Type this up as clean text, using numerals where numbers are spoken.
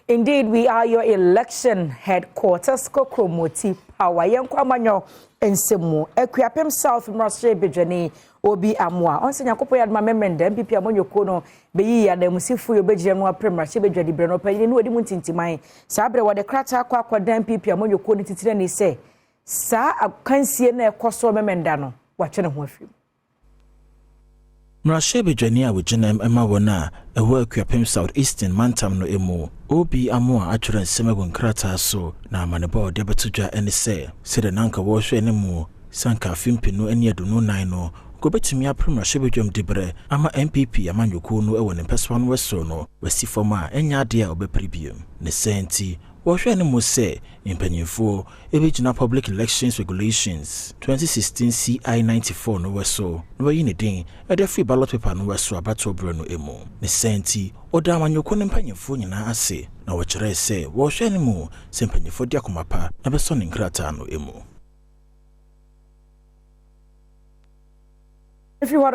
Indeed, we are your election headquarters, Kokromoti Power. Yɛnkɔ amanyɔ nsɛm mu. Akuapem South mmarahyɛbadwani OB Amoah. Ɔnse Nyankopɔn yɛ adoma Memenda NPP amanyɔkuo no bɛyi ananmusifo yi obɛgyina no apere mmarahyɛbadwadi berɛ no ɔpanyin ne wɔdi mu ntintiman. Saa berɛ wɔde krataa kɔ akɔda NPP amanyɔkuo no titirani sɛ saa akansie no a ɛkɔ soɔ Memenda no watwe ne ho afiri mu. Mmarahyɛbadwani a wɔgyina ma wɔn a ɛwɔ Akuapem South Eastern mantam no mu, OB Amoah atwerɛ nsɛm agu nkrataa so na amanebɔ a ɔde abɛto dwa ne sɛ, sɛdeɛ na anka wɔrehwɛ anim sɛ anka afe 2024 no anka ɔbɛtumi apere mmarahyɛbadwam diberɛ ama NPP amanyɔkuo no wɔ ne mpɛsoa no soro no, wasi fam a ɛnyɛ adeɛ a ɔbɛpere bio. Ne saa nti, wɔhwɛ anim sɛ mpanyimfoɔ bɛgyina Public Elections Regulations, 2016 CI 94 no so na wɔayi ne din de afiri ballot paper no so abatoɔ berɛ no mu. Ne saa nti, ɔda amanyɔkuo no mpanyimfoɔ nyinaa ase na wɔkyerɛɛ sɛ wɔrehwɛ anim sɛ mpanyimfoɔ de akoma pa na bɛsɔ ne nkrataa no mu. If you want.